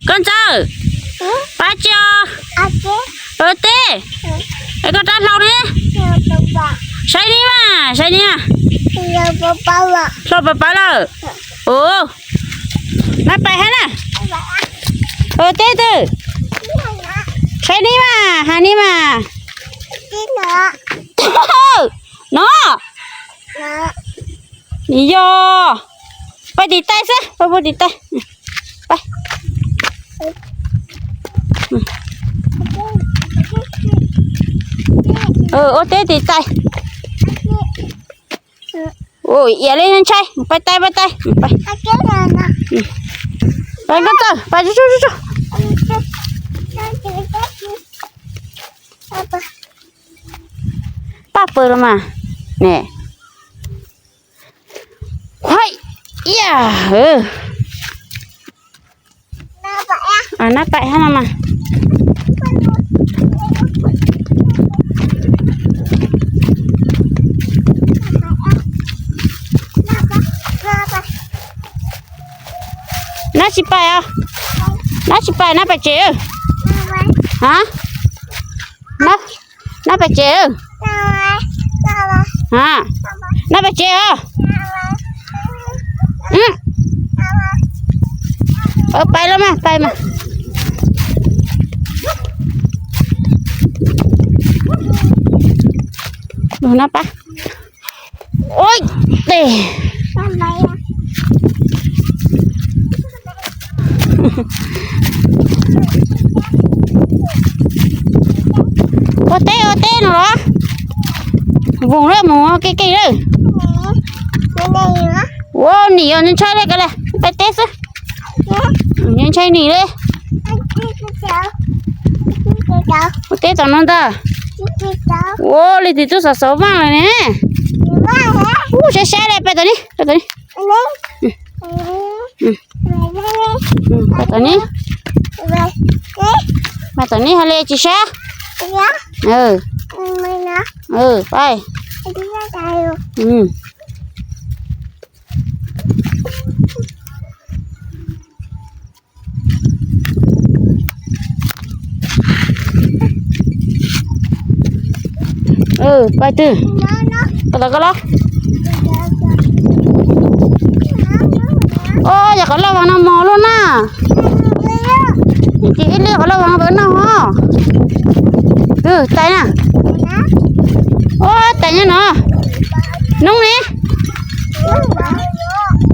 Koj ntxawg, pab tsi os? Ua teb. Koj rab hlau ne? Saib ni mas, saib ni mas. Hlau pab pab lawm. Ua, nab pais hab na. Ua teb twg? Saib ni mas, has ni mas. No. Yog, pais tiv tais xwb, pais pub tiv tais. Pais. Ua teb tiv tais. Ia li ntshai, pais tais, pais tais. Pais koj txawj, pais tsuj tsuj tsuj. Paj pw los mas. Ne. Huaj, ia. Nab pais hab no mas. Nab tsis pais os. Nab tsis pais, nab pais tsev. A, nab pais tsev. A, nab pais tsev os. Pais los mas, pais mas. Lug nab pab. Ua teb. Ua teb, ua teb no los. Voos lawm mus kev kev lawm. Ua nim yog ntshai li ko lawm, pais teb xwb. Ntshai nim li. Ua teb tom no ntag. Ua li twb tub xov xov vaaj lawm ne. Ub, saib saib li, pais tom ni, pais tom ni. Pais tom ni. Pais tom ni, hais li tsis saib. Pais. Pais twg? Koj los, koj los. Os, yog qhov loj vas no mos luaj na. Ces ib li qhov loj vas no pab noj ho. Tais na. Ua tais nyob no. Noob ne.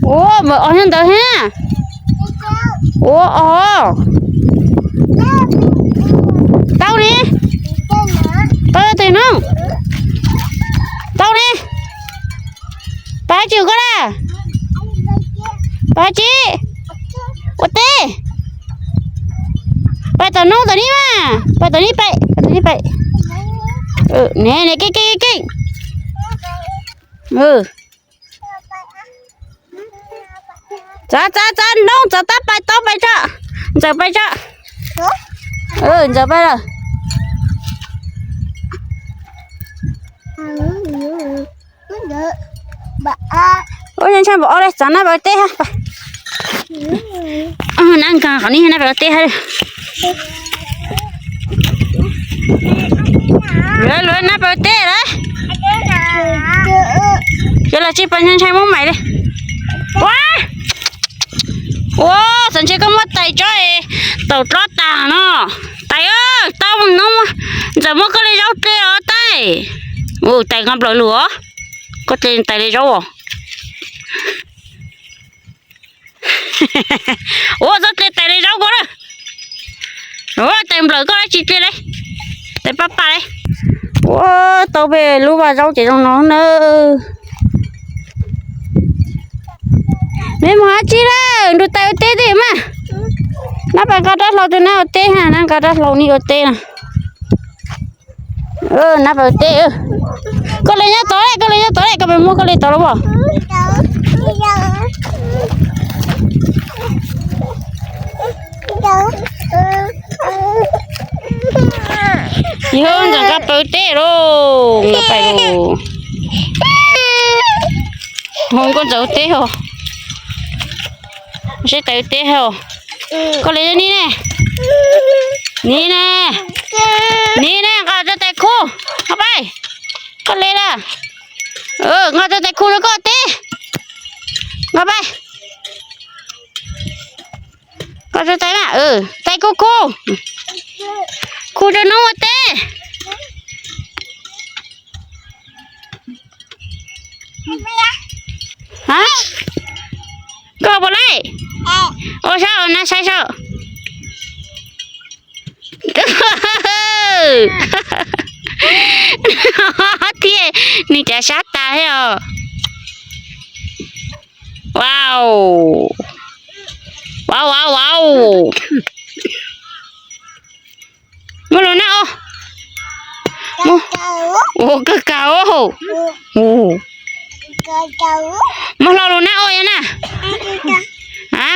Ua, npawm os nyob ntawd thiab. Ua os. Tau ne. Tau twg no? Tau ne. Pais tsi koj na? Pais tsi? Ua teb. Pais tom noob tom ni mas. Pais tom ni pais, pais tom ni pais. Ne, ne, keej keej keej. Txav, txav, txav, noob txav tab pais tau pais tso. Ntxawm pais tso. Ntxawm pais lawm. Ua ntshai npaum ob li, txav nab pais teb hab. Nab nkaag qhov ni, nab pais teb hab. Luav, luav nab pais teb lawm. Yuav los tsis pais ntshai muab mais li. Ua, ua, txav ntshe koj muab tais tsob taum dlob tag no. Tais, tau no, Ntxawm muab koj li zaub dle os tais. Tais nqa plaws lug os. Koj dle tais li zaub os. Ua, txhob dle tais li zaub koj na. Ua, tais nplawm koj tsis dle li. Tais paj paj li. Ua, tau peb lub vaj zaub ces zoo no na. Mej mus hab tsi lawm, nrug tais ua teb twg mas. Nab pais nqa rab hlau rau nab ua teb na, nab nqa rab hlau ni ua teb na. Nab pais ua teb. Koj li nyob tod, koj li nyob tod, koj pais muab koj li tod los as. Yog Ntxawm nqa pais ua teb lauj, nqa pais lauj. Ho koj Ntxawm ua teb os. Seb tais ua teb os. Koj le ni ne. Ni ne. Ni ne, nqa rau tais khu. Nqa pais. Koj le na. Nqa rau tais khu rau koj teb. Nqa pais. Koj rau tais na. Tais khu khu. Khu rau noob ua teb. Koj puas laij? Ua saib os, nab saib saib. Thiab nws cav sab tas thiab os. Wow. Wow, wow, wow. Muaj lus nab os. Ua kawg kawg os. Muaj hlo lus nab ua yog na.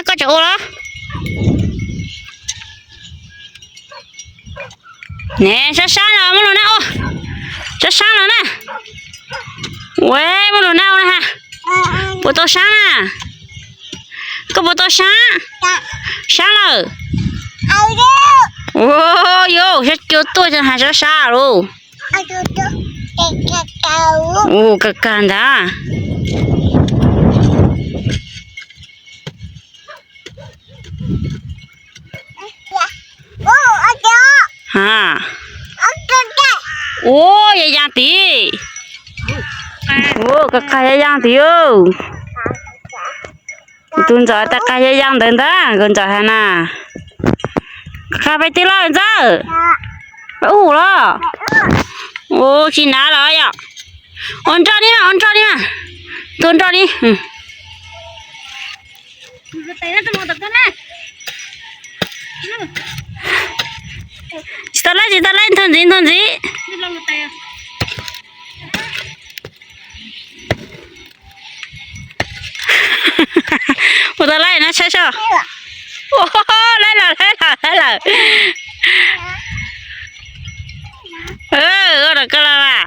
Koj tseem ua los? Ne, sab sab los muaj lus nab ua. Sab sab los na. Ua, muaj lus nab ua na ha. Puas tau sab na? Koj puas tau sab? Sab lawm. Ua, yus sab cua tuaj ces has sab sab lauj. Ua, kawg kawg ntag. Ua, yog yaj tid. Ua, kawg kawg yog yaj tid. Tus ntxawm tais qas yog yaj ntawd ntag, tus ntxawm has na. Kawg kawg pais twg los ntxawm? Pais ub los? Ua, tsis hnav los yom. Ua nroj ni mas, ua nroj ni mas. Tua nroj ni. Tsis tau laij, tsis tau laij, ntog ntxiv, ntog ntxiv. Puas tau laij na, saib seb. Laij lawm, laij lawm, laij lawm. Ua rau koj los mas.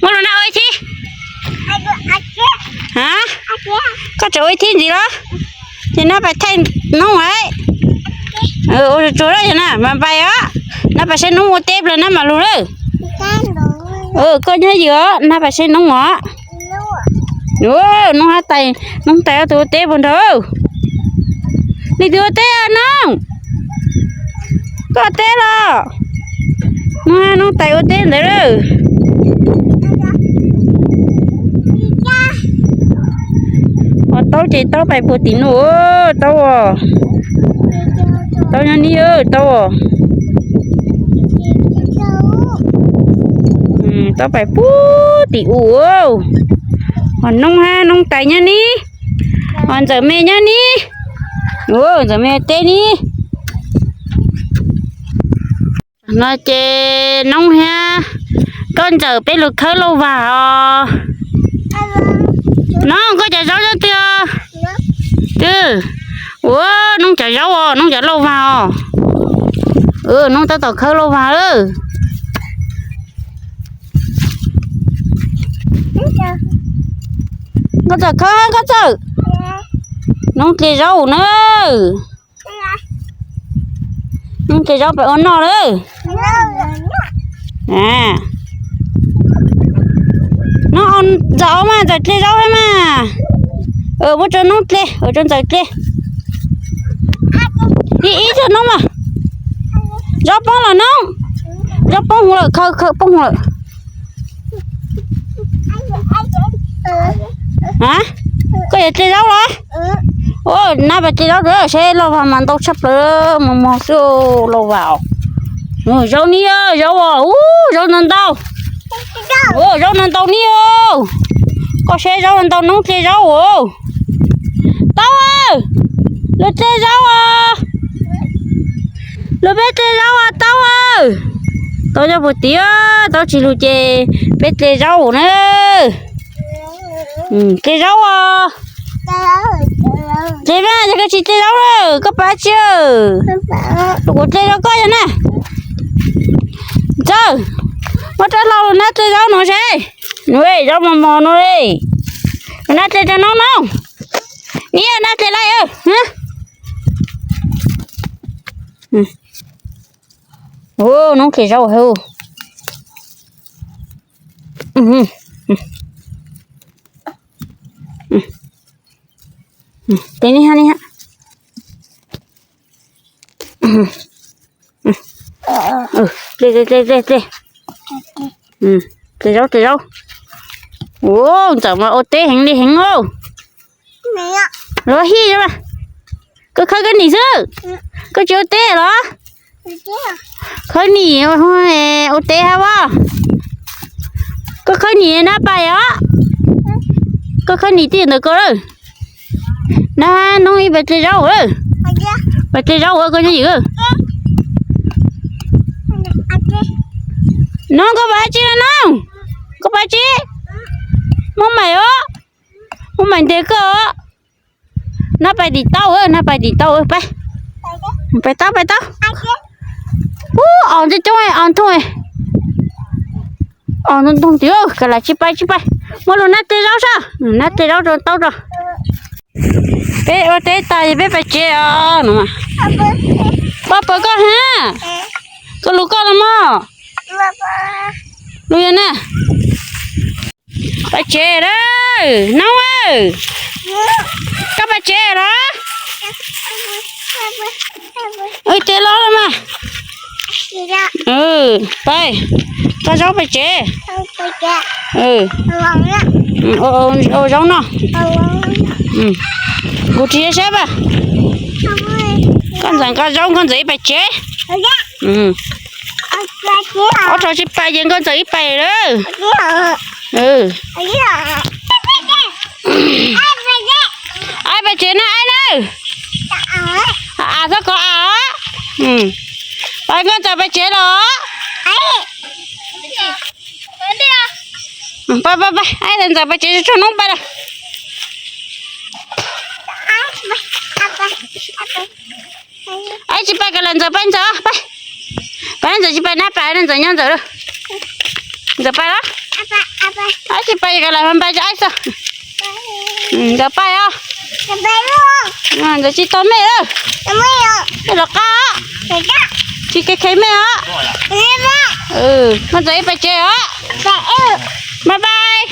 Muaj lus nab ua ib thib. Koj tseem ua ib thib ntxiv los? Ces nab pais thaij noob lawm. Ua tsuag tsuag lawm na, mas pais os. Nab pais saib noob ua teb plaws nab mam lug lawm. Koj nyob ywm os, nab pais saib noob os. Noob hab tais, noob tais ob tug ua teb puag nrad. Leej twg ua teb noob? Koj teb los? Noob hab noob tais ua teb ntawd lawm. Ua taub ces taub pais puag tim no, taub os. Taub nyob ni, taub os. Taub pais puag tim u. Ho noob hab noob tais nyob ni. Ho ntxawm me nyob ni. Ntxawm me teb ni. No ces noob hab koj ntxawm peb lug khawb lauj vag os. Noob, koj cov zaub nyob twg? Twg? Ua, noob cov zaub os, noob cov lauj vag os. Noob tab tom khawb lauj vag lawm. Koj txawm khawb, koj txawm. Noob dle zaub na. Noob dle zaub peb ua noj lawm. Noob, ntxawm ua mas, ntxawm dle zaub thiab mas. Muab rau noob dle, ua rau ntxawm dle. Ib, ib tug noob mas. Zaub poob lawm noob. Zaub poob huv lawm, khaws, khaws poob huv lawm. A, koj yuav dle zaub los? Nab pais dle zaub seb, lauj vag mas ntau tshaj plaws, mos mos xwb lauj vag. Zaub ni, zaub os, zaub ntau ntau. Zaub ntau ntau ni os. Koj seb zaub ntau, noob dle zaub os. Taub aw, lug dle zaub os. Lug peb dle zaub os taub aw. Taub nyob puag tid, taub tsis lug ces peb dle zaub na. Dle zaub os. Dle mas, yog koj tsis dle zaub lawm koj pab tsi. Kuv dle rau koj yog na. Ntxawg, muab rab hlau lug nab dle zaub no seb. Zaub mos mos no li. Lug nab dle rau noob noob. Nib nab dle laij. Ua, noob qhia zaub hauv. Tes nej ha, nej ha. Ple, ple, ple, ple, ple. Ple zaub, ple zaub. Ua, ntxawm mas ua teb heev li heev os. Los hij, koj khawb koj nim xwb, koj tsis ua teb los? Khawb nim ua teb hab as. Koj khawb nim nab pais os. Koj khawb nim tij ntawm koj lawm. Nab noob ib pais ple zaub lawm. Pais ple zaub ua koj nyob ywm. Noob koj pais tsi no noob? Koj pais tsi? Muab maim os. Muab maim ntes koj os. Nab pais tim taub, nab pais tim taub, pais. Pais taub, pais taub. Ub, os coob coob, os ntoo. Os ntoo ntoo tiag, kav lam tsis pais tsis pais. Muab lug nab ple zaub sab, nab ple zaub rau taub rau. Peb ua teb tas peb pais tsev os no. Pab pawg koj ha, koj lug koj los mog. Lug yog na. Pais tsev lawm noob. Koj pais tsev los? Ua tsev los los mas. Pais, tau zaub pais tsev. Ua zaub noj. Kuv tsis saib pab. Nkauj Ntxawm nqa zaub, Nkauj Ntxawm ib pais tsev. Ob tug tsis pais ces Nkauj Ntxawm ib pais lawm. Aib pais tsev na aib na. Av txhob kov av. Pais, Nkauj Ntxawm pais tsev los? Pais pais pais, aib Ntxawm pais tsev, tshuav noob pais lawm. Aib tsis pais, kav liam Ntxawm pais, Ntxawm pais. Pais, Ntxawm tsis pais, nab pais, Ntxawm nyob Ntxawm lawm. Ntxawm pais los? Aib tsis pais, kav liam pais tso aib xwb. Ntxawm pais os. Ntxawm tsis tau mej lawm. Mej los qab. Tsis kheev kheev mej os. Nkauj Ntxawm ib pais tsev os. Bye bye.